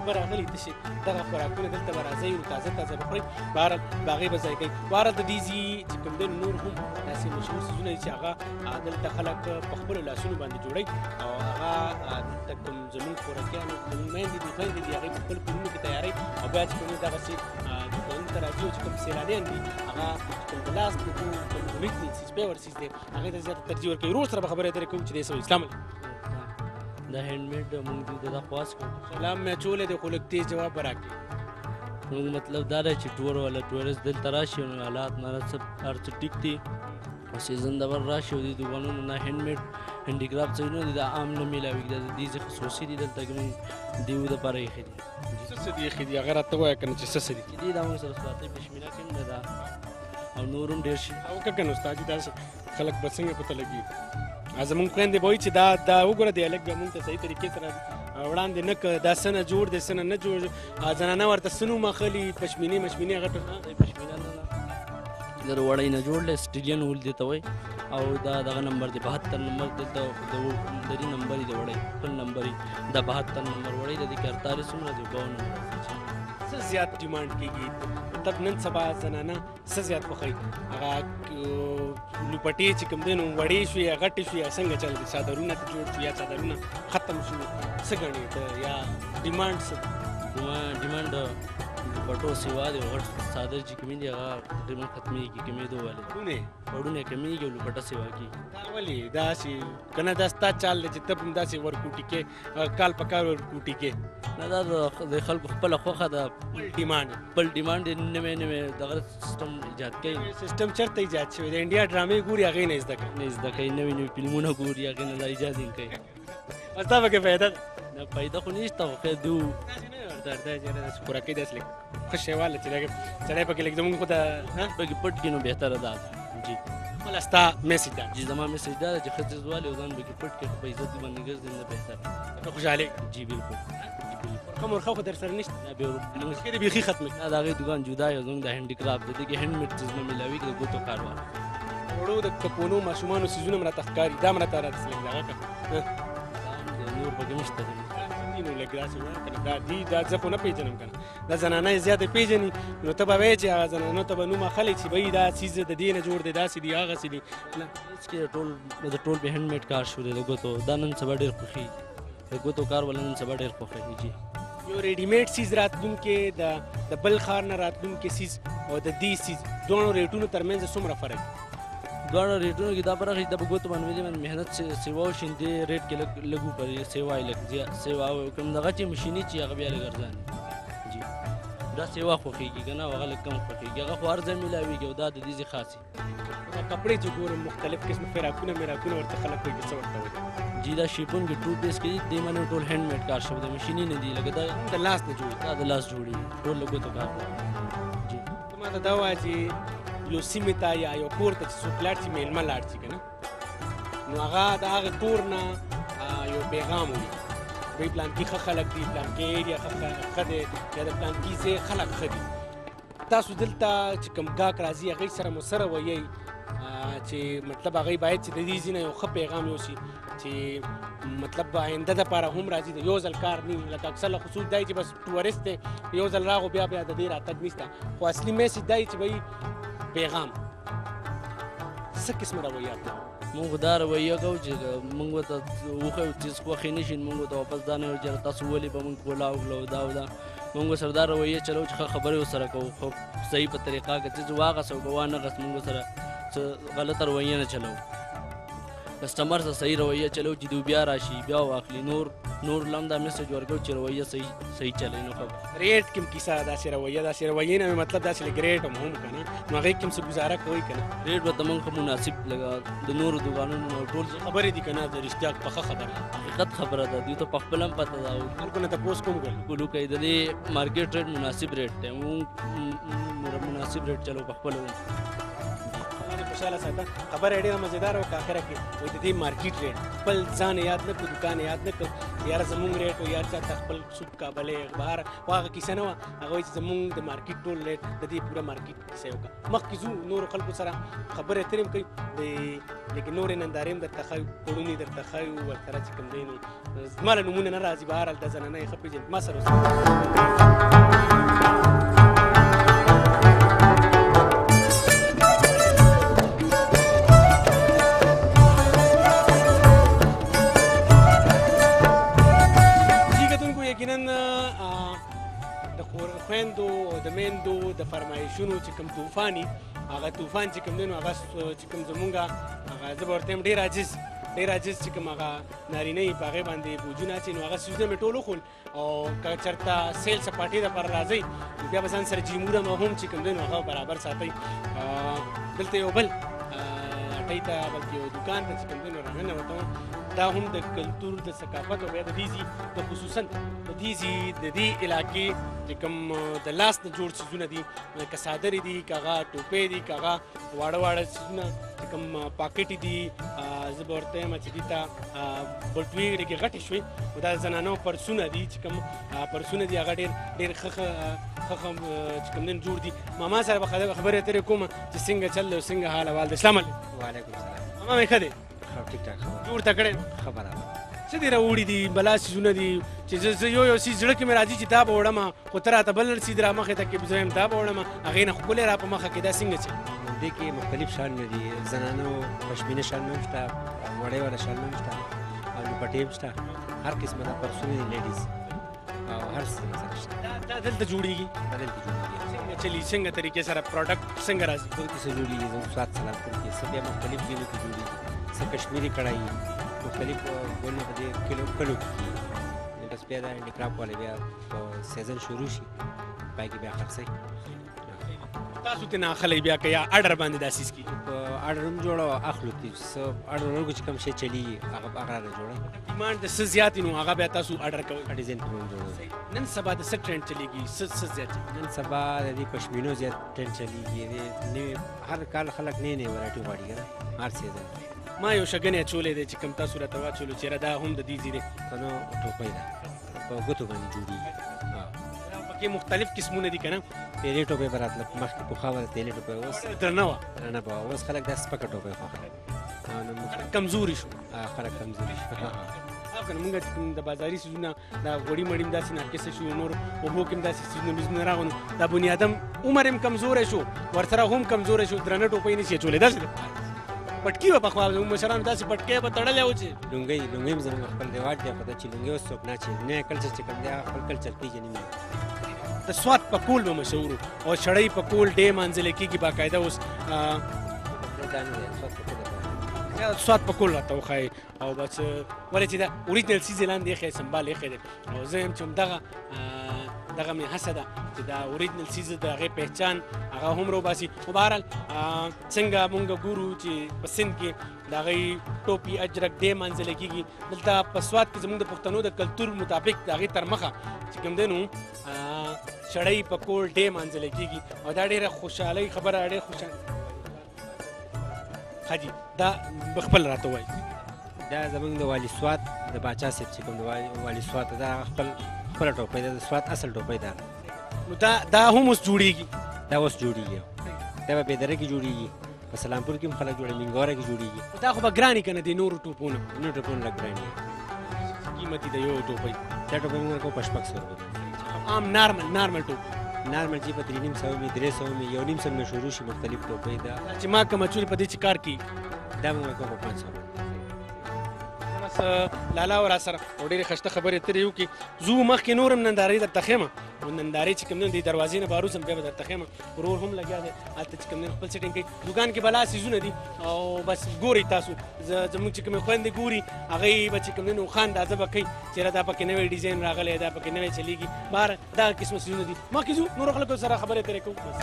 تجربه راغلي تشې دغه خوراکونه دلته به راځئ نو تازه تازه به خورئ. بهرحال به هغې به ځای کوي. بهرحال د دې ځای چې کوم دی نور هم داسې مشهور څیزونه دي چې هغه دلته خلک په خپلو لاسونو باندې جوړوي او هغه دلته کوم زموږ خوراکیانو زموږ میندې دي خویندې دي هغې په خپل کورونو کې تیاروي او بیا چې کوم دغسې دوکانونو ته راځي او چې کوم سیلانیان دي هغه کوم د لاس نه جوړ کوم اوریجنل څیز پیور څیز دی هغې ته زیاته ترجیح ورکوي. ورور سره به خبرې اترې کوو چې دی څه وایي. اسلام علیکم. د هینډ میډ موږ دوی ته دا خواست کوو. سلام مې اچولی دی خو لږ تیز جواب به راکړې. موږ مطلب دا دی چې ټور والا ټورست دلته راشي نو حالات مالات سب هر څه ټیک دي او season د بر راشي او دې دوکانونو نه هینډ میډ handicraft څه نه دي دا عام نه میلاویږي، دا د دې ځای خصوصي دي دلته کې موږ دیو دپاره ایښي دي. څه څه دي ایښي دي هغه راته ووایه که نه چې څه څه دي؟ چې دي دا موږ سره سواتۍ پشمینه کې هم ده دا او نور هم ډېر شي. وکړه که نه استاد جي داسې خلک به څنګه پته لګي؟ زمونږ خویندې به وایي چې دا دا وګوره دی هلک بیا مونږ ته صحیح طریقې سره وړاندې نه کړ، دا څه نه جوړ دی څه نه نه جوړ، زنانه ورته څه نوم اخلي پشمینې مشمینې هغه ټول. پشمینه نه ده د وړۍ نه جوړ دی، سټیلین وول دې ته وایي او دا دغه نمبر دی 72 نمبر دلته د دې نمبر یې د وړۍ خپل نمبر یې دا 72 نمبر وړۍ د دې کې 48 څومره دی 52 نمبر. څه زیات ډیمانډ کېږي مطلب نن سبا زنانه څه زیات خوښوي؟ هغه لوپټې چې کوم دی نو وړې شوې یا غټې شوې یا څنګه چل دی؟ څادرونه ته جوړ شو یا څادرونه ختم شو څه ګڼې ته یا ډیمانډ څه دی؟ ډیمانډ لوپټو سوا دی غټ څادر چې کوم دی هغه تقریبا ختمېږي کمېدو والې پړونی پړونی کمېږي او لوپټه سوا کېږي. دا ولې داسې که نه دا ستا چال دی چې ته هم داسې ورکوټي کې کال په کال ورکوټي کې؟ نه دا د خلکو خپله خوښه ده، خپل ډیمانډ خپل ډیمانډ یې نوی نوی دغه سیستم ایجاد کوي. سیستم چېرته ایجاد شوی؟ د انډیا ډرامې ګوري هغې نه زده کوي. نه زده کوي، نوي نوي فلمونه ګوري هغې نه دا ایجاد یې کوي. او ستا پکې فایده ده؟ نه فایده خو نشته خو خیر دیو داسې نه ورته داسې داسې خوراکۍ داسې لږ ښه شی واله چې لږ سړی پکې لږ زموږ خو ته پکې پټ کړي نو بهتره ده. جی خپله ستا message دا؟ جی زما message دا ده چې ښه څیز والي او ځان پکې پټ کړي په عزت باندې ګرځي نه بهتره ده. خوشحالي؟ جی بالکل. ورخه مرخه خو در سره نشته؟ نه بیا دې بیخي ختمه. نه د هغې دوکان جدا یو زموږ د handicraft دی، دې کې hand made څیزونه میلاویږي د ګوتو کار والا. وړو د کپونو ماشومانو څیزونه هم راته ښکاري، دا هم راته راته لږ دغه کړه. نور پکې نشته دی. نو لږ داسې ووایه که نه دا دي دا زه خو نه پېژنم که نه دا زنانه یې زیاتې پېژني نو ته به وایې چې هغه زنانو ته به نوم اخلې چې بهي دا څیز د دې نه جوړ دی داسې دي هغسې دي. نه هېڅ کې ټول د ټول به hand made کار شو دی د ګوتو دا نن سبا ډېر خوښېږي د ګوتو کار والا نن سبا ډېر خوښوي. جي یو ready made څیز راتلونکی د بل ښار نه راتلونکی څیز او د دې څیز دواړو ریټونو ترمنځ څومره فرق دی؟ دواړو ریټونو کې دا فرق دی چې دا په ګوتو باندې باندې محنت سیوا وشي دې ریټ کې لږ لږ اوپر یې سیوا یې لږ سیوا کوم دغه چې مشیني چې هغه بیا لږ ارزان دی. جي دا سیوا خوښېږي که نه هغه لږ کم خوښېږي، هغه خو هر ځای میلاویږي او دا د دې ځای خاص وي. دا کپړې چې ګورم مختلف قسم فراکونه میراکونه ورته خلک وایي چې څه ورته وایي؟ جی دا شیپون کې 2 پیس کې دي دې باندې ټول hand made کار شوی دی مشیني نه دی لکه دا د لاس نه جوړېږي. دا د لاس جوړېږي ټول له ګوتو کار دی. جی ته ماته دا وایه چې یو سیمې ته یا یو کور ته چې څوک لاړ شي مېلمه لاړ شي که نه نو هغه د هغه کور نه یو پیغام وړي وایي پلانکي ښه خلک دي پلانکي area ښه دی یا د پلانکي ځای خلک ښه دي. تاسو دلته چې کوم ګاک راځي هغې سره مو سره وایئ چې مطلب هغې باید چې د دې ځای نه یو ښه پیغام یوسي چې مطلب آینده دپاره هم راځي د یو ځل کار نه وي لکه اکثر خصوص دی چې بس tourist دی یو ځل راغو بیا بیا د دې راتګ نشته خو اصلي message دی چې بهي پیغام څه قسمه رویه ده؟ موږ دا رویه کوو چې موږ ورته وښیو څیز خوښې نه شي موږ ورته واپس دا نه وایو چې تاسو ولې به موږ کولا وکړو دا او دا موږ ورسره دا رویه چلوو چې ښه خبرې ورسره کوو خو صحیح په طریقه که څیز واغس او که وانه غس موږ ورسره څه غلطه رویه نه چلوو. کسټمر سره صحیح رویه چلوو چې دوی بیا راشي بیا واخلي نور نور لم دا message ورکوو چې رویه صحیح صحیح چلی نو خبر ریټ کوم کیسه داسې رویه داسې رویې نه مطلب داسې لږ ریټ هم هم که نه نو هغې کې هم څه ګزاره کوئ که نه؟ ریټ به ته موږ ښه مناسب لکه د نورو دوکانونو نه ټول خبرې دي که نه د رښتیا پخه خبره حقیقت خبره ده دوی ته په خپله هم پته ده خلکو نه تپوس کوم ګل بالکل وکړئ د دې market rate مناسب ریټ دی موږ مناسب ریټ چلو په خپله. خوشحاله ساته. خبره یې ډېره مزېداره وکړه. اخره کې وایي د دې مارکیټ ریټ خپل ځان یاد نه کړو، دوکان یاد نه کړو، یاره زمونږ ریټ و یار چاته خپل سوپ کابلې بهر، خو هغه کیسه نه وه. هغه وایي چې زمونږ د مارکیټ ټول ریټ د دې پوره مارکیټ کیسه یې وکړه. مخکې ځو نورو خلکو سره خبرې اترې هم کوي، لیکن نورې نندارې هم درته ښایو، کړونې درته ښایو ورسره چې کوم دی نو زما له نومونه نه راځي. بهرحال دا زنانه یې ښه پېژني، ما سره اوسه. یقینا د خویندو او د میندو د فرمایشونو چې کوم طوفاني، هغه طوفان چې کوم دی نو هغه چې کوم زمونږ هغه زه به ورته یم ډېر عاجز، ډېر عاجز چې کوم هغه نارینه یې په هغې باندې بوجونه اچوي، نو هغه څیزونه مې ټول وښول. او که چېرته سیل سپاټې دپاره راځئ نو بیا به ځان سره جیمونه مو هم چې کوم دی نو هغه برابر ساتئ. دلته یو بل هټۍ ته بلکې یو دوکان ته چې کوم دی نو راننوتم. دا هم د کلتور د ثقافت او بیا د دې ځای د خصوصاً د دې ځای د دې علاقې چې کوم د لاس نه جوړ څیزونه دي، که څادرې دي، که هغه ټوپۍ دي، که هغه واړه واړه څیزونه چې کوم پاکټ دي، زه به ورته وایم چې دې ته بټوې لږې غټې شوې، خو دا زنانو پرسونه دي چې کوم پرسونه دي هغه ډېر ډېر ښه ښه ښه ښه چې کوم دي جوړ دي. ماما سره به خبرې اترې کوم چې څنګه چل دی او څنګه حال احوال دی. السلام علیکم. وعلیکم السلام. ماما مې ښه دی؟ ښه ټیک ټاک خبره. جوړ ته کړی؟ ښه برابر. څه دې راوړي دي؟ بلا څیزونه دي چې زه یو یو څیز زړه کې مې راځي چې دا به وړم، خو ته راته بل څیز را مخې ته کې زه وایم دا به وړم، هغې نه ښکلی را په مخه کې دا څنګه چې؟ دې کې مختلف شالونه دي، زنانو پشمینه شالونه هم شته، وړې والا شالونه هم شته، او دوپټې هم شته، هر قسمه دا پرسونه دي لیډیز او هر څه سره شته. دا دلته جوړېږي؟ دا دلته جوړېږي. څنګه چلی، څنګه طریقې سره پروډکټ څنګه راځي؟ کور کې څه جوړېږي، زموږ سوات سلامپور کې څه بیا مختلف ځایونو کې جوړېږي، څه کشمیري کړهي، مختلف ګلونه په دې کلو کې کېږي. بس بیا دا هینډیکرافټ والے بیا په سیزن شروع شي، پای کې بیا خرڅوي. تاسو ترې نه اخلئ بیا که یا ارډر باندې دا څیز کېږي؟ په ارډر هم جوړو اخلو ترې، څه ارډر ورکړو چې کوم شی چلېږي هغه راته جوړوي. ډیمانډ د څه زیات وي نو هغه بیا تاسو ارډر کوئ؟ ډیزاین په موږ جوړوو. نن سبا د څه ټرینډ چلېږي؟ څه زیات چلېږي؟ نن سبا د دې پشمینو زیات ټرینډ چلېږي. دې نوې هر کال خلک نوې نوې ورایټي غواړي که نه، هر سیزن. ما یو شګنی اچولی دی چې کوم تاسو راته واچولو چې دا هم د دې ځای دی. که نو ټوپۍ ده، په ګوتو باندې جوړېږي. پکې مختلف قسمونه دي که نه؟ تیلې ټوپۍ به راتله مخکې، پخوا به تیلې ټوپۍ، اوس درنه وه. درنه به وه، اوس خلک دا سپکه ټوپۍ خوښوي. نو موږ خلک کمزوري شو. خلک کمزوري شو. که نه موږ چې کوم د بازاري څیزونه دا غوړي مړي هم داسې ناقصه شو، نور اوبو کې هم داسې څیزونه میزونه راغلو، دا بني آدم عمر هم کمزوری شو، ورسره هم کمزوری شو، درنه ټوپۍ نه شي اچولی. داسې ده پټکي به پخوا زموږ مشرانو داسې پټکی به تړلی و چې لونګۍ هم زموږ خپل رواج دی، خو دا چې لونګۍ اوس څوک نه اچوي، نوی کلچر چې کوم دی هغه خپل کلچر پېژني. د سوات پکول به مشهور و او شړۍ پکول ډې منځلې کېږي باقاعده اوس. دا نه دی سوات پکول دی. سوات پکول راته وښایي او بس ولې چې دا اوریجنل څیز یې لاندې ایښی، سمبال ایښی دی، او زه یم چې همدغه دغه مې هڅه ده چې دا اوریجنل څیز د هغې پهچان هغه هم راوباسي. خو بهرحال څنګه مونږ ګورو چې په سند کې د هغې ټوپي اجرک ډې منځلې کېږي، دلته په سوات کې زموږ د پښتنو د کلتور مطابق د هغې تر مخه چې کوم دی نو شړۍ پکول ډې منځلې کېږي، او دا ډېره خوشحالۍ خبره، ډېر خوشحال. ښه جي، دا خپل راته ووایي. دا زموږ د والي سوات د باچا صاحب چې کوم د والي سوات ده، دا خپله ټوپۍ ده، د سوات اصل ټوپۍ ده. نو دا هم اوس جوړېږي؟ دا اوس جوړېږي، دا به بېدره کې جوړېږي، په سلامپور کې هم خلک جوړوي، مینګوره کې جوړېږي. دا خو به ګرانې که نه دي نورو ټوپونو؟ نورو ټوپونو لږ ګرانې. قیمتي ده یو ټوپۍ؟ دا ټوپۍ موږ ورکوو په 600 روپۍ. عام نارمل ټوپۍ؟ نارمل چې په 350 مې، 300 مې، 1.5 مې شروع شي مختلف ټوپۍ. دا چې ما کومه چولې په دې چې کار کوي؟ دا موږ ورکوو په 500. بس لالا ورا سره او ډېرې ښایسته خبرې اترې وکړي. ځو مخکې نور هم نندارې درته ښیم، او نندارې چې کوم دی د دروازې نه بار وځم بیا به درته ښیم. ورور هم لګیا دی هلته چې کوم دی خپل سیټینګ کوي، دوکان کې بلا څیزونه دي او بس ګورئ تاسو. زموږ چې کومې خویندې ګوري هغوی به چې کوم دی نو ښه اندازه به کوي چې دا پکې نوی ډیزاین راغلی، دا پکې نوی چلېږي، بهر دا قسمه څیزونه دي. مخکې ځو نورو خلکو سره خبرې اترې کوو. بس.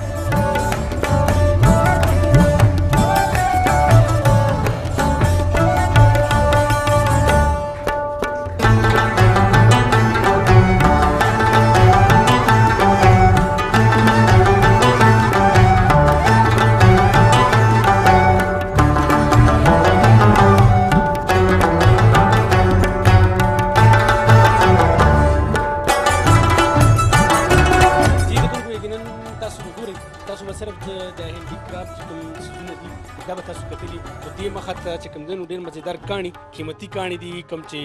صرف د هینډیکرافټ چې کوم څیزونه دي دا به تاسو کتلي، خو دې مخه ته چې کوم دی نو ډېر مزیدار کاڼي، قیمتي کاڼي دي، کوم چې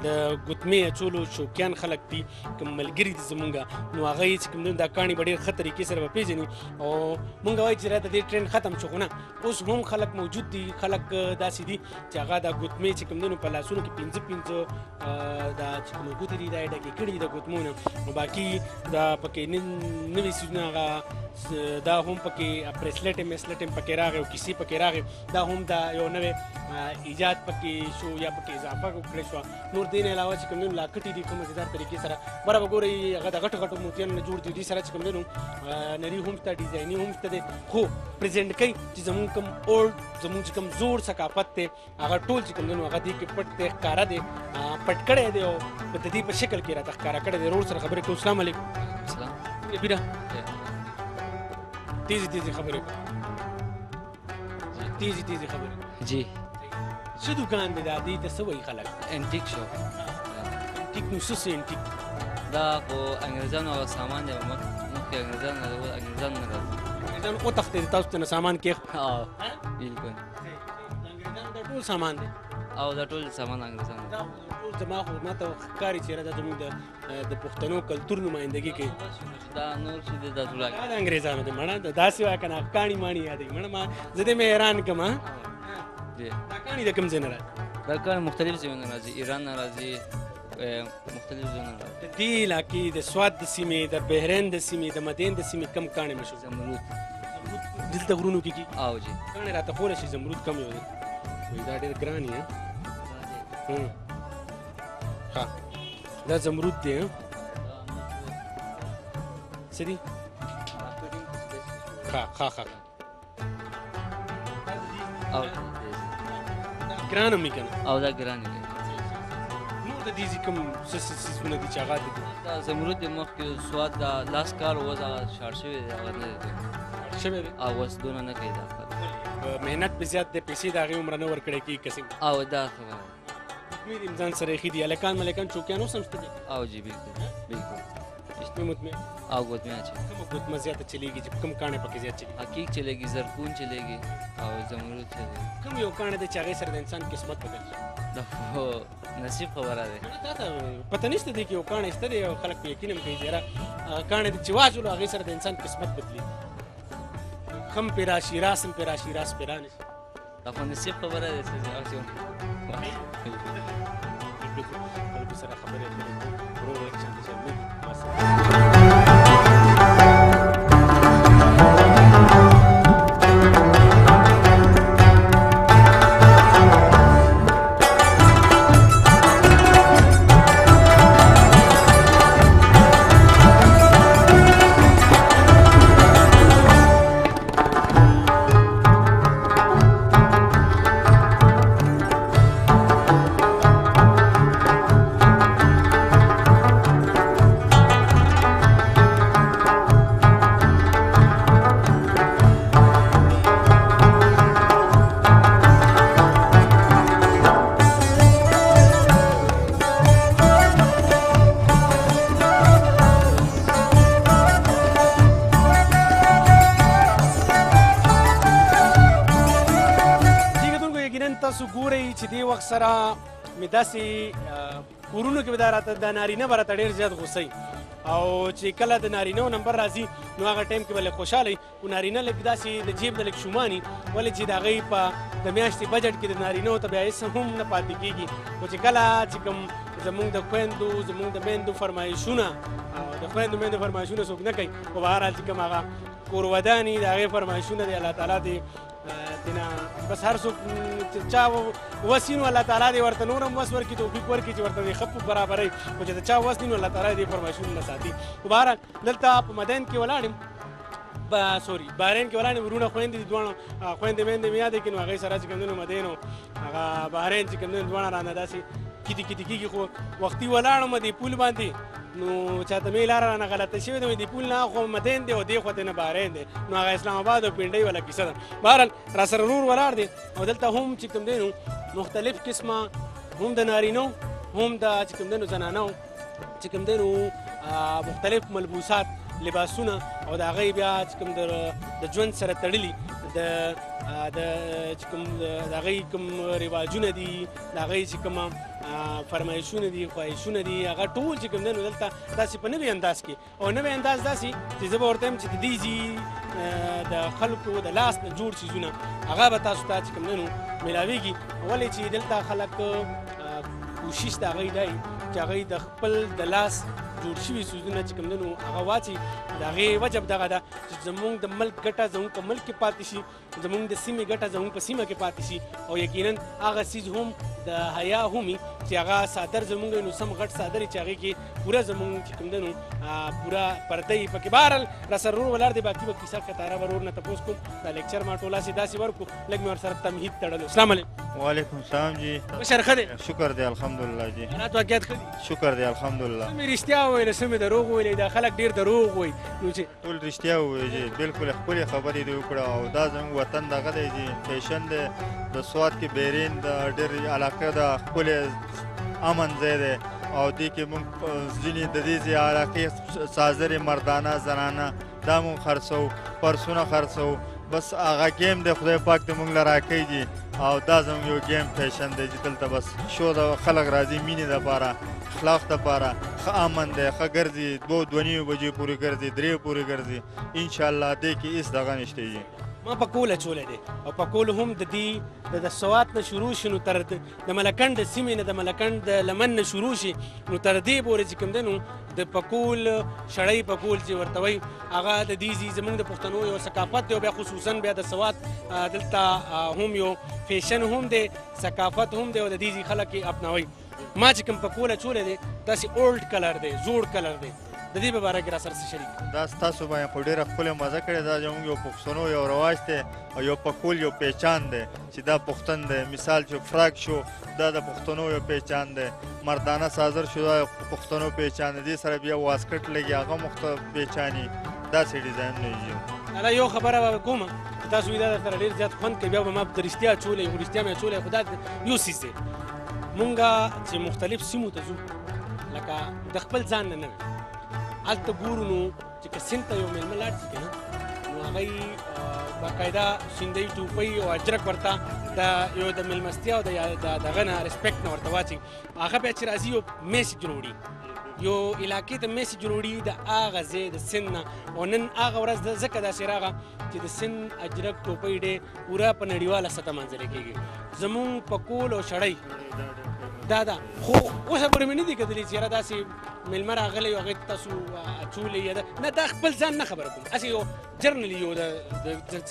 د ګوتمې اچولو شوقیان خلک دي، کوم ملګري دي زمونږ، نو هغه یې چې کوم دی دا کاڼي به ډېر ښه طریقې سره به پېژني. او مونږ وایو چې راته دې ټرینډ ختم شو، خو نه، اوس هم خلک موجود دي، خلک داسې دي چې هغه دا ګوتمې چې کوم دی نو په لاسونو کې پنځه پنځه دا چې کومې ګوتې دي دا یې ډکې کړي دي د ګوتمو نه، نو باقي دا پکې نوي څیزونه هغه دا هم پکې پریسلټ میسلټ هم پکې راغی او کیسې پکې راغی، دا هم دا یو نوی ایجاد پکې شو یا پکې اضافه کړی شوه. نور دې نه علاوه چې کوم دی نو لاکټې دي ښه مزیدار طریقې سره، بره به ګورئ هغه د غټو غټو موتیانو نه جوړ دي، دې سره چې کوم دی نو نري هم شته، ډیزایني هم شته دی، خو پریزنټ کوي چې زموږ کوم اولډ، زموږ چې کوم زوړ ثقافت دی هغه ټول چې کوم دی نو هغه دې کې پټ دی، ښکاره دی، پټ کړی دی او د دې په شکل کې راته ښکاره کړی دی. ورور سره خبرې کوو. السلام علیکم. سلام. بیره تیزی تیزی خبرې کوه، تیزی تیزی خبرې. جی. څه دکان دی دا، دې ته څه وایي خلک؟ انټیک شاپ. انټیک نو څه څه انټیک؟ دا خو انګریزانو هغه سامان دی، مخکې انګریزان نه انګریزان نه راځي. انګریزان وتښتېدل، تاسو ته نه سامان کېښ؟ ها بالکل. انګریزانو دا ټول سامان دی؟ او دا ټول سامان انګریزانو. دا ټول زما خو ما ته ښکاري چې دا زموږ د پښتنو کلتور نمایندګي کوي. دا نور چې دی دا ټول دا د انګریزانو دی مړه، دا داسې وایه که نه کاڼي ماڼي یادوي مړه، ما زه دې مې حیران کړم. دا کاڼي د کوم ځای نه راځي؟ دا کاڼي مختلف ځایونه راځي، ایران نه راځي، مختلف ځایونه راځي. د دې علاقې د سوات د سیمې، د بحرین د سیمې، د مدین د سیمې کوم کاڼي مشهور؟ زمرود. زمرود دلته غرونو کې کېږي؟ او جی. کاڼي راته ښولی شي زمرود کوم یو دی؟ وایي دا ډېر ګران یې. ښه دا زمرود دی. څه دي؟ ښه ښه ښه. او ګران هم وي که نه؟ او دا ګران دی. نور د دې ځای کوم څه څه څیزونه دي چې هغه د دې؟ دا زمرود دی مخکې سوات دا لاس کار اوس هغه شاړ شوی دی، هغه نه دی شاړ شوی دی؟ او اوس دونه نه کوي دا کار. محنت پې زیات دی، پیسې د هغې عمره نه ورکړی کېږي که څنګه؟ او دا خبره مې دې ځان سره ایښي دي، هلکان ملکان چوکیان اوس هم شته دي؟ او جی بالکل بالکل. ګوتمې متمې؟ او ګوتمې اچي. کومه ګوتمه زیاته چلېږي چې کوم کاڼی پکې زیات چلېږي؟ حقیق چلېږي، زرکون چلېږي او زمرود چلېږي. کوم یو کاڼی دی چې هغې سره د انسان قسمت بدل شي؟ دا خو نصیب خبره ده. تا ته پته نشته دی کې یو کاڼی شته دی او خلک په یقین هم کوي چې یاره هغه کاڼی دی چې واچولو هغې سره د انسان قسمت بدلېږي، خم پرې راشي، راس هم پرې راشي، راس پرې رانه شي. دا خو نصیب خبره ده. خلکو سره خبرې اترې کوو. ورور لږ شان ته ما سره چې دې وخت سره مې داسې کورونو کې به دا راته د نارینه به راته ډېر زیات غوسه وي، او چې کله د نارینه نمبر راځي نو هغه ټایم کې به لږ خوشحاله وي، خو نارینه لږ داسې د جیب نه لږ شوماني، ولې چې د هغوی په د میاشتې بجټ کې د نارینه ته بیا هېڅ هم نه پاتې کېږي. خو چې کله چې کوم زموږ د خویندو، زموږ د میندو فرمایشونه، د خویندو میندو فرمایشونه څوک نه کوي، خو بهرحال چې کوم هغه کوروداني د هغې فرمایشونه دی، الله تعالی دې تینا بس هر څوک چې چا وس وي نو الله تعالی دې ورته نور هم وس ورکړي، توفیق ورکړي چې ورته دې ښه په برابرۍ، خو چې د چا وس نه نو الله تعالی دې فرمایشونه نه ساتي. خو بهرحال دلته په مدین کې ولاړ یم، سوري بحرین کې ولاړ یم، وروڼه خویندې دي دواړه، خویندې میندې مې یادې کړي، نو هغې سره چې کوم دی نو مدین او هغه بحرین چې کوم دی نو دواړه رانه داسې کیتي کیتي کېږي. خو وختي ولاړم دې پول باندې، نو چاته مې لاره رانه غلطه شوې ده، دې پول نه خو مدین دی او دې خوا ته نه بحرین دی، نو هغه اسلام آباد او پنډۍ والا کیسه ده. بهرحال راسره ورور ولاړ دی او دلته هم چې کوم دی نو مختلف قسمه هم د نارینو هم د چې کوم دی نو زنانو چې کوم دی نو مختلف ملبوسات لباسونه او د هغې بیا چې کوم د ژوند سره تړلي د د چې کوم د هغې کوم رواجونه دي، د هغې چې کوم فرمایشونه دي، خواهشونه دي، هغه ټول چې کوم دی نو دلته داسې په نوي انداز کې او نوی انداز داسې چې زه به ورته وایم چې د دې ځي د خلکو د لاس نه جوړ څیزونه هغه به تاسو ته چې کوم دی نو میلاویږي. ولې چې دلته خلک کوشش د هغوی دی چې هغوی د خپل د لاس جوړ شوي څیزونه چې کوم دی نو هغه واچي. د هغې وجه دغه ده چې زموږ د ملک ګټه زموږ په ملک کې پاتې شي، زموږ د سیمې ګټه زموږ په سیمه کې پاتې شي، او یقینا هغه څیز هم د حیا هم وي چې هغه څادر زموږ نو سم غټ څادر چې هغې کې پوره زموږ چې کوم دی نو پوره پرده یې پکې. بهرحال راسره ورور ولاړ دی، باقي به کیسه کتاره به ورور نه تپوس کوم. دا لیکچر ما ټول هسې داسې ورکړو، لږ مې ورسره تمهید تړلو. السلام علیکم. وعلیکم السلام جی. مشر ښه دی؟ شکر دی الحمدلله جی. حالات واقعیت ښه دي؟ شکر دی الحمدلله. څه مې رښتیا وویله څه مې دروغ وویلې؟ دا خلک ډېر دروغ وایي. نو چې ټول رښتیا ووایي جی، بالکل ښکلې خبرې دې وکړه. او دا زموږ وطن دغه دی جی، فیشن دی، د سوات کې بیرین د ډېر علاقه ده، ښکلی امن ځای دی. او دې کې موږ ځینې د دې ځای علاقې څادرې مردانه زنانه دا موږ خرڅوو، پرسونه خرڅوو. بس هغه game دی خدای پاک دې موږ له راکوي جي. او دا زموږ یو game فیشن دی چې دلته بس شو د خلک راځي مینې دپاره، اخلاق دپاره، ښه امن دی، ښه ګرځي، دوه دوه نیمې بجې پورې ګرځي، درې پورې ګرځي. انشاءالله دې کې هېڅ دغه نشته جي. ما پکول اچولی دی او پکول هم د دې د سوات نه شروع شي نو تر د ملکنډ د سیمې نه، د ملکنډ د لمن نه شروع شي نو تر دې پورې چې کوم دی نو د پکول شړۍ پکول چې ورته وایي هغه د دې ځای زموږ د پښتنو یو ثقافت دی، او بیا خصوصا بیا د سوات دلته هم یو فیشن هم دی، ثقافت هم دی، او د دې ځای خلک یې اپناوي. ما چې کوم پکول اچولی دی داسې old colour دی، زوړ colour دی، د دې په باره کې را سره څه شریک؟ دا ستاسو باندې خو ډېره ښکلې مزه کړې. دا زموږ یو پښتنو یو رواج دی او یو پکول یو پهچان دی چې دا پښتن دی. مثال چې فراک شو دا د پښتنو یو پهچان دی، مردانه څادر شو دا پښتنو پهچان دی، دې سره بیا واسکټ لګي هغه مختلف پهچاني، داسې ډیزاینونه یې. دا یو خبره به کوم چې تاسو یې دا درسره ډېر زیات خوند کوي، بیا به ما د رښتیا اچولی، خو رښتیا مې اچولی، خو دا یو څیز دی. مونږ چې مختلف سیمو ته ځو لکه د خپل ځان نه نه وي هلته ګورو نو چې که سیند ته یو مېلمه لاړ شي که نه نو هغه یې باقاعده سیندۍ ټوپۍ او اجرک ورته د یو د مېلمستیا او د دغه نه respect نه ورته واچوي. هغه بیا چې راځي یو message راوړي، یو علاقې ته message راوړي د هغه ځای د سیند نه. او نن هغه ورځ ځکه داسې راغه چې د سیند اجرک ټوپۍ ډې پوره په نړیواله سطح منځلې کېږي. زمونږ پکول او شړۍ دا ده، خو اوسه پورې مې نه دي کتلي چې یاره داسې مېلمه راغلی او هغې ته تاسو اچولی یا نه، دا خپل ځان نه خبره کوم، هسې یو جنرالي یو د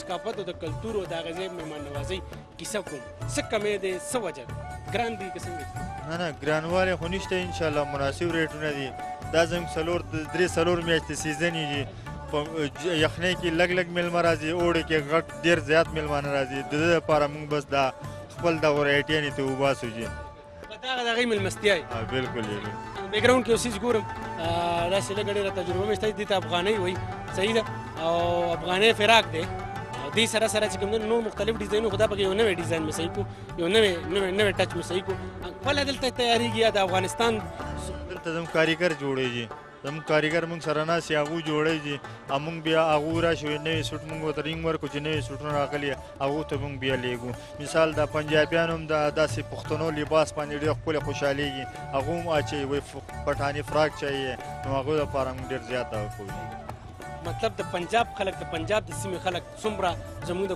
ثقافت او د کلتور او د هغه ځای مهمان نوازۍ کیسه کوم. څه کمی دی، څه وجه ده؟ ګران دي که څنګه؟ نه نه ګرانوالی خو نشته انشاءالله، مناسب ریټونه دي. دا زموږ څلور درې څلور میاشتې season یې په یخنۍ کې لږ لږ مېلمه راځي، اوړي کې غټ ډېر زیات مېلمانه راځي. د دې لپاره موږ بس دا خپل دا ورایټیانې ته وباسو جي. دغه د هغې مېلمستیا یې. بالکل یې. background کې یو څیز ګورم داسې لږه ډېره تجربه مې شته، دې ته افغانۍ وایي، صحیح ده، او افغانۍ فراک دی. او دې سره سره چې کوم دی نور مختلف ډیزاینونه، خو دا پکې یو نوی ډیزاین مې صحیح کړو، یو نوی نوی نوی touch مې صحیح کړو. خپله دلته تیارېږي یا د افغانستان؟ دلته زموږ کاریګر جوړېږي، زموږ کاریګر موږ سره ناست یې، هغو جوړېږي او موږ بیا هغو راشو نوي سوټ موږ ورته رینګ ورکړو چې نوي سوټونه راغلي هغو ته موږ بیا لېږو. مثال د پنجابیانو هم د داسې پښتنو لباس باندې ډېر ښکلی خوشحالېږي، هغو هم اچوي، وایي پټاني فراک چایي، نو هغو دپاره موږ ډېر زیات دغه کوو. مطلب د پنجاب خلک، د پنجاب د سیمې خلک څومره زموږ د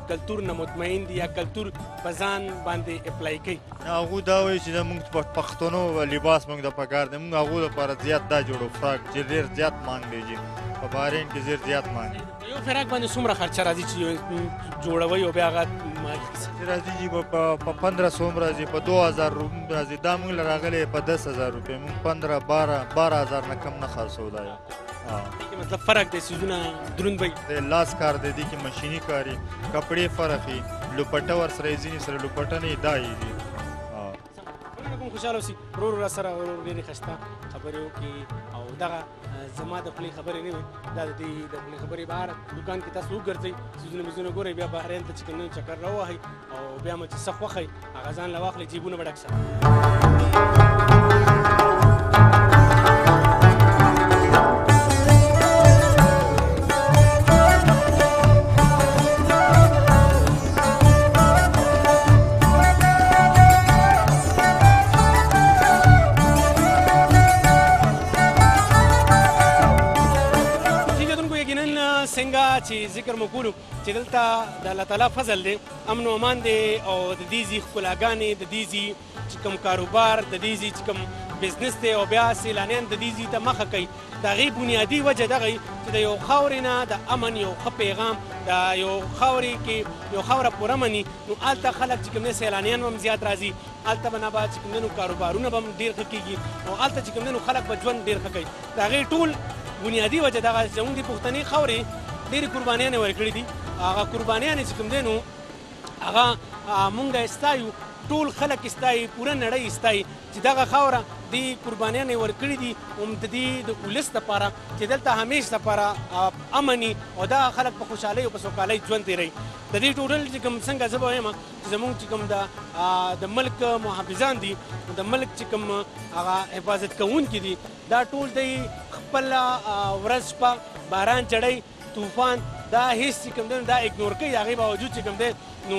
کلتور نه مطمئن دي یا کلتور په ځان باندې apply کوي؟ نه، هغو دا وایي چې زموږ پښتنو لباس موږ د پکار دی، موږ هغو دپاره زیات دا جوړو فراک چې ډېر زیات مانګ دی جي، په بحرین کې ډېر زیات مانګ دی. یو فراک باندې څومره خرچه راځي چې جوړوي او بیا هغه چې راځي جي په 1500 هم راځي، په 2000 هم راځي. دا موږ له راغلی په 10,000 روپۍ، موږ 15 12 هزار نه کم نه خرڅوو دا یو. مطلب فرق دی، څیزونه دروند وي. د لاس کار دی، دې کې ماشیني کاري، کپړې فرق وي، لوپټه ورسره یې، ځینې سره لوپټه نه دا یې دي. مننه کوم، خوشحاله اوسئ. ورور را سره ورور ډېرې ښایسته خبرې وکړي او دغه زما د خولې خبرې نه وې، دا د دې د خولې خبرې. بهر دوکان کې تاسو وګرځئ، څیزونه میزونه ګورئ، بیا بحرین ته چې کوم نن چکر راووهئ او بیا مو چې څه خوښئ هغه ځان له واخلئ، جیبونه به ډک ساتئ. څنګه چې ذکر مو کولو چې دلته د الله تعالی فضل دی، امن و امان دی، او د دې ځای ښکلاګانې، د دې ځای چې کوم کاروبار، د دې ځای چې کوم بزنس دی، او بیا سیلانیان د دې ځای ته مخه کوي. د هغې بنیادي وجه دغه وي چې د یو خاورې نه د امن یو ښه پیغام، د یو خاورې کې یو خاوره پوره مني، نو هلته خلک چې کوم دی سیلانیان به هم زیات راځي، هلته به نه به چې کوم دی نو کاروبارونه به هم ډېر ښه کېږي، او هلته چې کوم دی نو خلک به ژوند ډېر ښه کوي. د هغې ټول بنیادي وجه دغه چې زموږ د پښتنې خاورې ډېرې قربانیانې ورکړي دي، هغه قربانیانې چې کوم دی نو هغه مونږ یې ستایو، ټول خلک یې ستایي، پوره نړۍ یې ستایي چې دغه خاوره دې قربانیانې ورکړي دي هم د دې د ولس دپاره چې دلته همیش دپاره امن وي او دغه خلک په خوشحالۍ او په سوکالۍ ژوند تېروي. د دې ټوټل چې کوم څنګه زه به وایم چې زموږ چې کوم د ملک محافظان دي، د ملک چې کوم هغه حفاظت کوونکي دي، دا ټول دی خپله ورځ شپه باران چړی طوفان دا هیڅ چې کوم دی دا اګنور کوي، د هغې باوجود چې کوم دی نو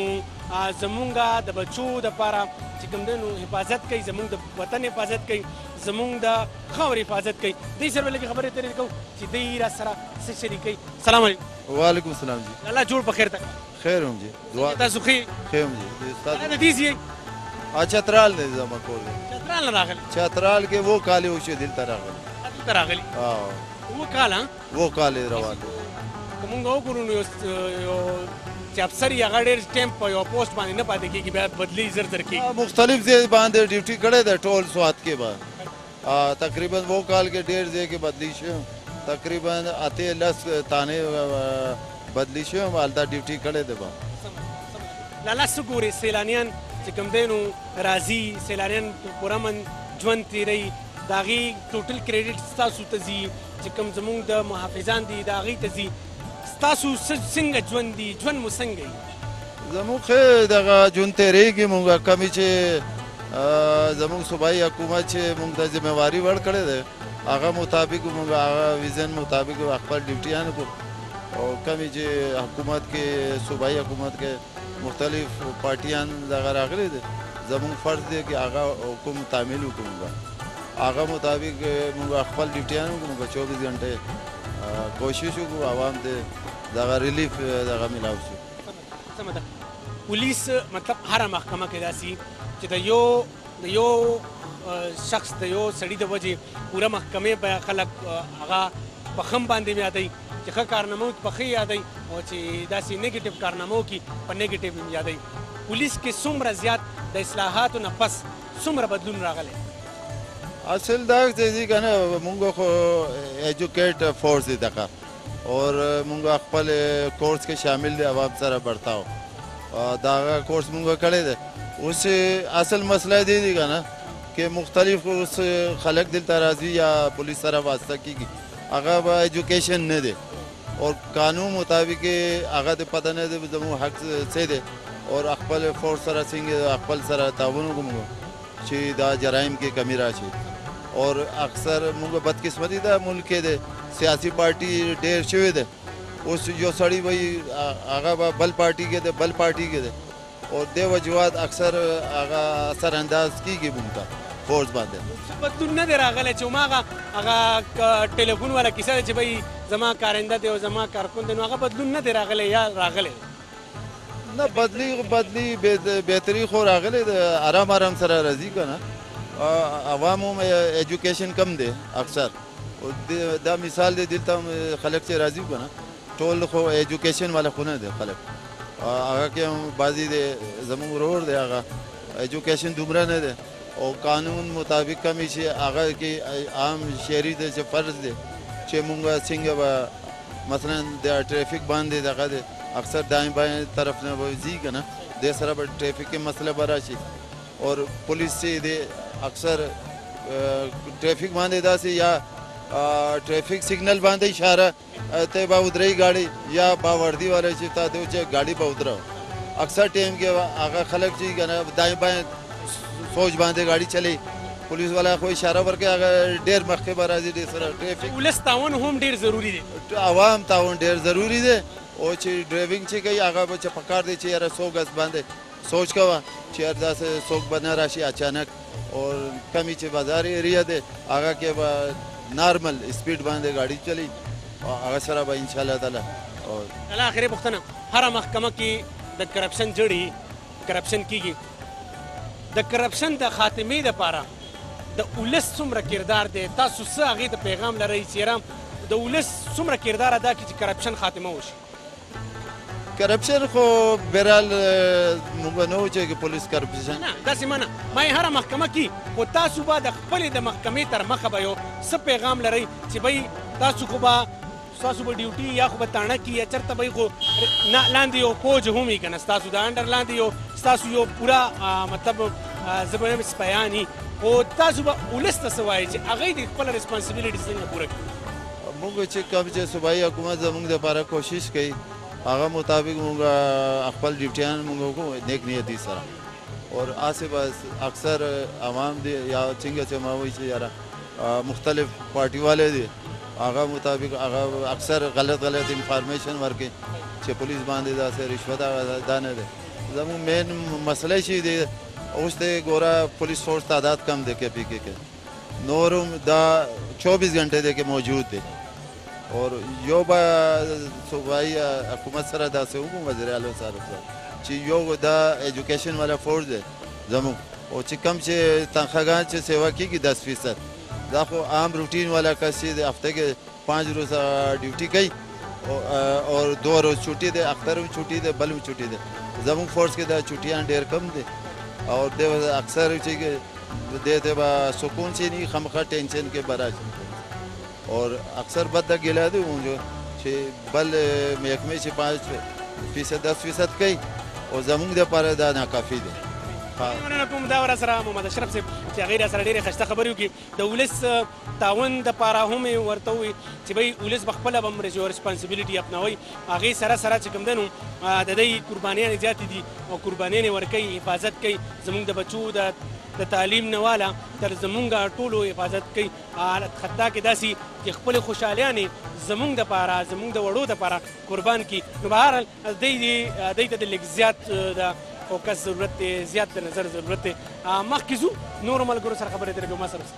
زمونږ د بچو دپاره چې کوم دی نو حفاظت کوي، زمونږ د وطن حفاظت کوي، زمونږ د خاورې حفاظت کوي. دې سره به لږې خبرې اترې کوو چې دی را سره څه شریکوي. سلام علیکم. وعلیکم السلام جی. الله جوړ په خیر ته. خیر هم جی. دعا تاسو ښه ښه هم جی. استاد د دې ځای چترال دی زما کور دی. چترال نه راغلی؟ چترال کې وو کالې وشو دلته راغلی. دلته راغلی؟ وو کاله؟ وو کالې روان دی. که مونږ وګورو نو یو چې افسر یې هغه ډېر ټایم په یو پوسټ باندې نه پاتې کېږي، بیا بدلي زر زر کېږي. مختلف ځای باندې ډیوټي کړې ده ټول سوات کې به تقریبا وو کال کې ډېر ځای کې بدلی شوم، تقریبا 8-10 تانې بدلی شوم، هلته ډیوټي کړې ده به. لالا څه ګورې سیلانیان چې کوم دی نو راځي، سیلانیان په پرامن ژوند تېروي، د هغې ټوټل کریډټ ستاسو ته ځي، چې کوم زموږ د محافظان دي د هغې ته ځي، ستاسو څنګه ژوند دی، ژوند مو څنګه وي؟ زموږ ښه دغه ژوند تېرېږي. موږ کمې چې زموږ صوبایي حکومت چې موږ ته ذمهواري ورکړې ده هغه مطابق موږ هغه ویزن مطابق خپل ډیوټیان کو، او کمې چې حکومت کې صوبایي حکومت کې مختلف پارټیان دغه راغلي دي، زموږ فرض دی چې هغه حکم تعمیل وکړو، موږ هغه مطابق موږ خپل ډیوټیان وکړو. موږ 24 ګنټې کوشش وکړو عوام ته دغه ریلیف دغه ملاو شي. سمه ده. پولیس مطلب هره محکمه کې داسې چې د یو شخص د یو سړي د وجې پوره محکمې به خلک هغه په خم باندې یادوي، چې ښه کارنامه وکړي په ښه یادوي، او چې داسې نیګیټیو کارنامه وکړي په نیګیټیو هم یادوي. پولیس کې څومره زیات د اصلاحاتو نه پس څومره بدلون راغلی؟ اصل دا چې که نه مونږ خو ایجوکیټ فورس دی دغه، اور مونږ خپل کورس کې شامل دی عوام سره برتاو، دا کورس مونږ کړی دی. اوس اصل مسله دی دی که نه کې مختلف اوس خلک دلته راځي یا پولیس سره واسطه کېږي، هغه به ایجوکیشن نه دی، اور قانون مطابق هغه د پته نه دی زموږ حق څه دی، اور خپل فورس سره څنګه خپل سره تعاون وکړو موږ چې دا جرایم کې کمی راشي. اور اکثر موږ بدقسمتي ده ملک کې دی سیاسي پارټي ډېر شوې ده، اوس یو سړی وایي هغه به بل پارټي کې دی بل پارټي کې دی، او دې وجوهات اکثر هغه اثر انداز کېږي موږ ته فورس باندې. بدلون نه دی راغلی چې هماغه هغه ټلیفون والا کیسه ده چې بھائی زما کارنده دی او زما کارکن دی، نو هغه بدلون نه دی راغلی یا راغلی؟ نه بدلی بهتري خو راغلی ده، آرام آرام سره راځي که نه. عوام هم ایجوکیشن کم دی اکثر، دا مثال دی دلته هم خلک چې راځي که نه ټول خو ایجوکیشن والا خو نه دی خلک، هغه کې هم بعضې دی زموږ ورور دی هغه ایجوکیشن دومره نه دی، او قانون مطابق کمی چې هغه کې عام شهري دی چې فرض دی چې مونږ څنګه به مثلا د ټریفک باندې دغه دی اکثر دائیں بائیں طرف نه به ځي که نه، دې سره به ټریفک کې مسله به راشي. اور پولیس چې دی اکثر ټریفک باندې داسې یا ټریفک سګنل باندې اشاره ته به ودرېږي ګاډي، یا باوردي والا چې تا ته چې ګاډي به ودرو، اکثر ټایم کې هغه خلک چې که نه دائیں بائیں سوچ باندې ګاډي چلی، پولیس والا خو اشاره ورکوي هغه ډېر مخکې به راځي. ډېر سره ټریفک ولس تعاون هم ډېر ضروري دی، عوام تعاون ډېر ضروري دی. او چې ډرایوینګ چې کوي هغه به چې پکار دی چې یاره څو ګز باندې سوچ کوه چې یاره داسې څوک به نه راشي اچانک، او کمی چې بازار ایریا دی هغه کې به نارمل سپیډ باندې ګاډي چلی. هغه سره به ان شاء الله تعالی. او الله اخري پوښتنه، هره محکمه کې د کرپشن جوړي کرپشن کیږي، د کرپشن د خاتمې دپاره د ولس څومره کردار دی؟ تاسو څه هغې ته پیغام لرئ چې یاره د ولس څومره کردار ادا کړي چې کرپشن خاتمه وشي؟ کرپشن خو بهرحال موږ نه و چې پولیس کرپشن نه داسې منه ما یې هره محکمه کې، خو تاسو به د خپلې د محکمې تر مخه به یو څه پیغام لرئ چې بھائی تاسو خو به ستاسو به ډیوټي یا خو به تاڼه کې یا چېرته به خو نه لاندې یو فوج هم وي که نه، ستاسو د انډر لاندې یو ستاسو یو پوره مطلب زه به وایم سپیان وي، خو تاسو به ولس ته څه وایئ چې هغوی دې خپله responsibility څنګه پوره کړي؟ موږ چې کوم چې صوبایي حکومت زموږ دپاره کوشش کوي هغه مطابق موږ خپل ډیوټیان موږ وکړو نیک نیتي سره. اور هسې به اکثر عوام دي یا څنګه چې ما وایي چې یاره مختلف پارټي والے دي هغه مطابق هغه اکثر غلط غلط انفارمیشن ورکوي چې پولیس باندې داسې رشوت هغه دا نه دی. زموږ مین مسله چې دی اوس دی ګوره پولیس فورس تعداد کم دی کې پی کې کې، نور هم دا 24 غنټې دی کې موجود دی. اور یو به صوبایي حکومت سره داسې وکړو وزیر اعلی صاحب سره چې یو دا ایجوکیشن والا فورس دی زموږ، او چې کم چې تنخواګان چې سیوا کېږي 10%، دا خو عام روټین والا کس چې د هفته کې 5 ورځې ډیوټي کوي او 2 ورځې چھټي دی، اختر هم چھټي دی، بل هم چھټي دی. زموږ فورس کې دا چھټیان ډېر کم دی او دی اکثر چې دې ته به سکون چې نه خامخا ټینشن کې به راشي. اور اکثر بد ګیله دی مونږ چې بل محکمې چې 5% 10% کوي او زموږ دپاره دا ناکافي دی. مننه کوم دا ورسره محمد اشرف صاحب چې هغې راسره ډېرې ښایسته خبرې وکړي. د ولس تعاون دپاره هم یې ورته وویل چې بھائی ولس به خپله به هم responsibility اپنوي، هغې سره سره چې کوم دی نو د دوی قربانیانې زیاتې دي او قربانیانې ورکوي، حفاظت کوي زموږ د بچو د تعلیم نه والا تر زموږ ټولو حفاظت کوي، حتی کې داسې چې خپلې خوشحالیانې زموږ دپاره زموږ د وړو دپاره قربان کړي. نو بهرحال دوی ته د لږ زیات د فوکس ضرورت دی، زیات د نظر ضرورت دی. مخکې ځو نورو ملګرو سره خبرې اترې کوو، ما سره اوسئ.